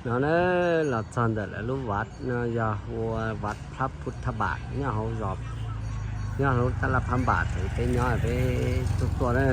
No na, los txog ntawm lawv lub vaj no yog ua vaj Phab Phu Thab Npam nyob hauv zos, nyob hauv lub tab laj Phab Npam thaum peb nyob peb tuaj tuaj na.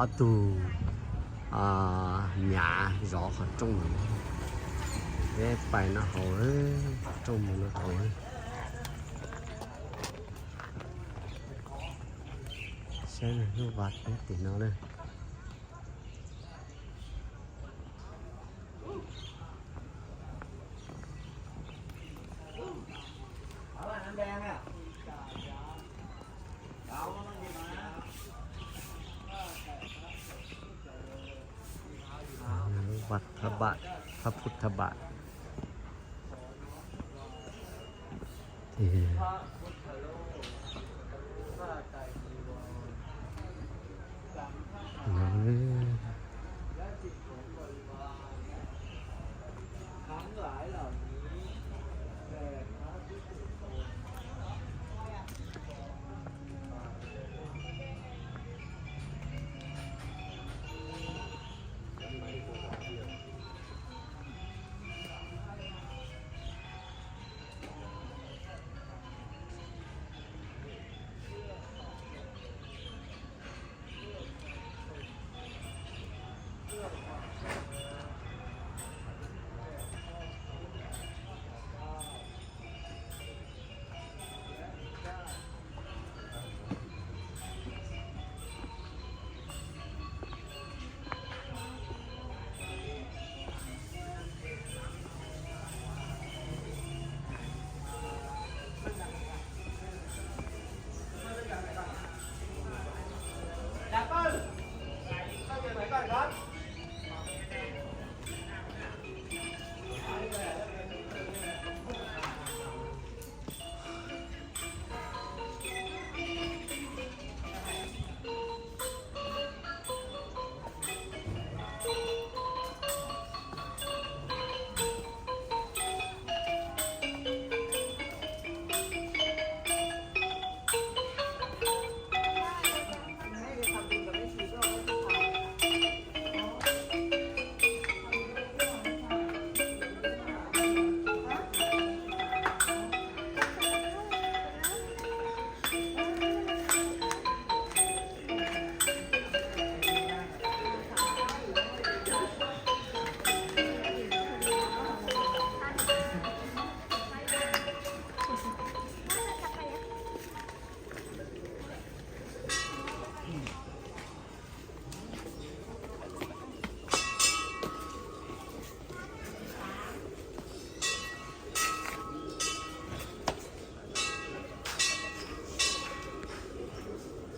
Ob tug nyav zov qhov rooj, peb pais no hauv, qhov rooj mus no hauv. Saib lub vaj nyob tim no na. Vaj Phab Npam, Phab Phu Thab Npam.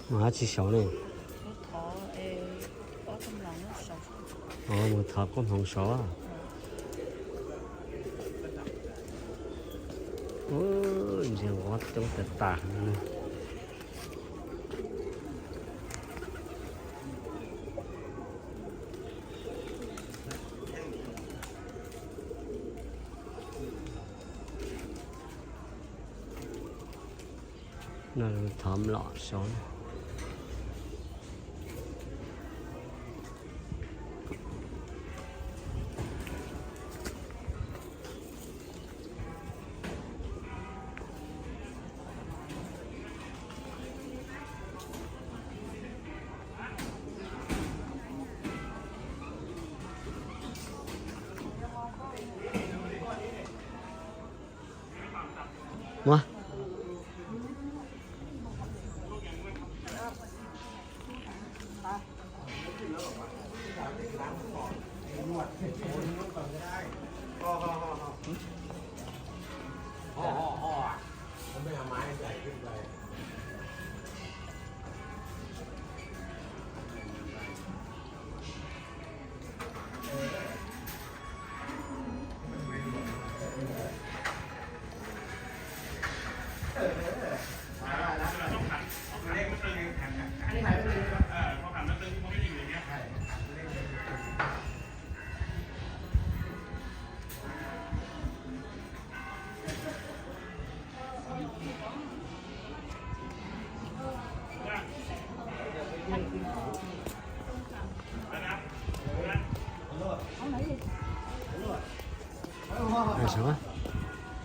Mus dab tsi saud ne? Mus thov koob hmoov saud. Ntsia nqov coob tas tas. No thov mlom saud. Muab.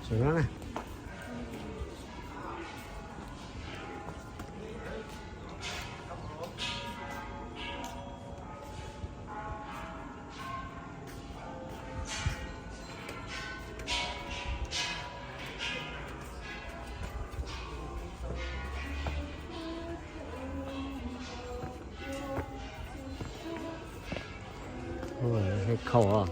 Saum no na. Ua, khau os.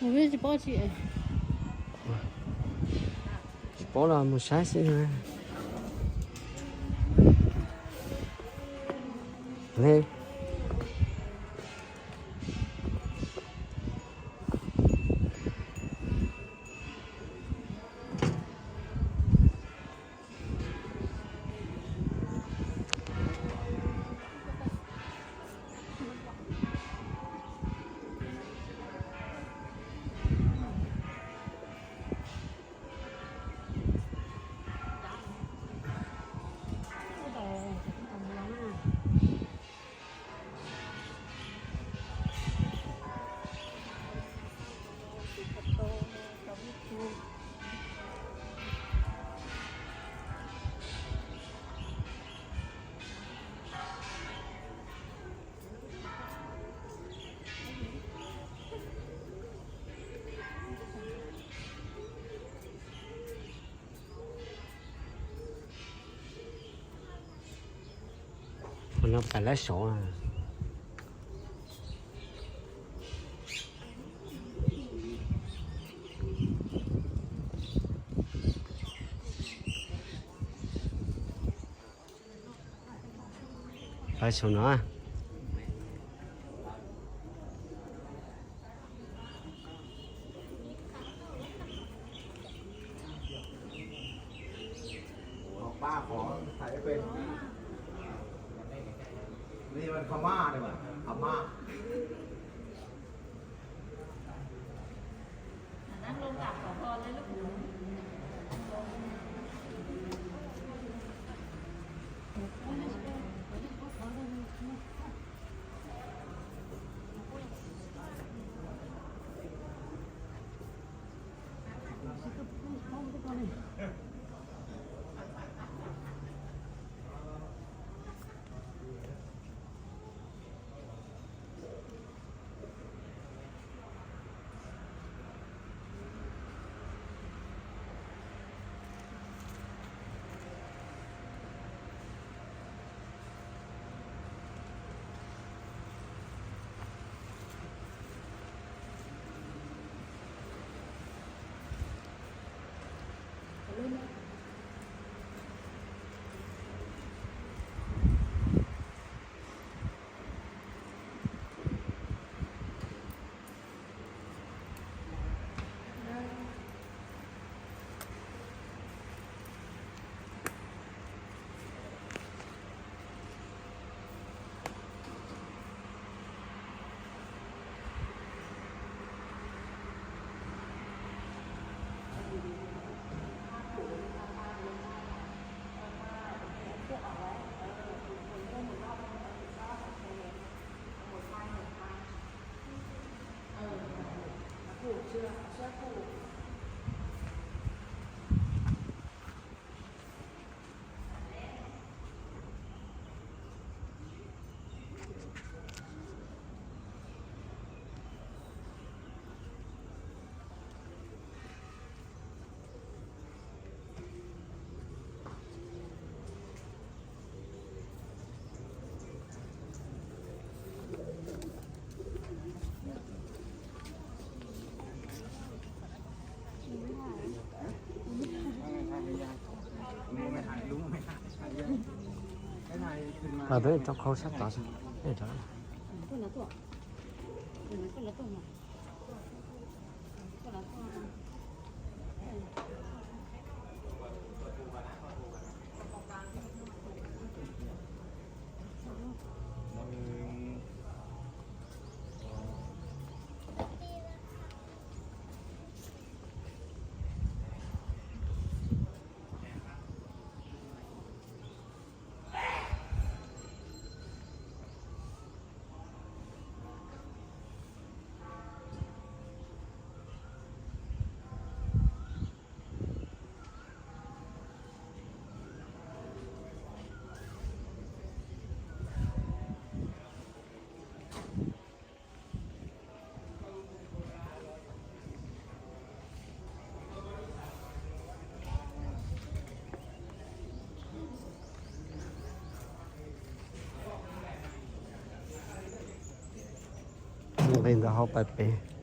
Mus tsis paub tsi, tsis paub los mus saib xwb. Qhov no pais lawv saud. Pais saum no. Pab qhov thaiv peb, ni mas Hmar, Hmar. Los peb rau khau sab tod. Ntawd hauv pais pem.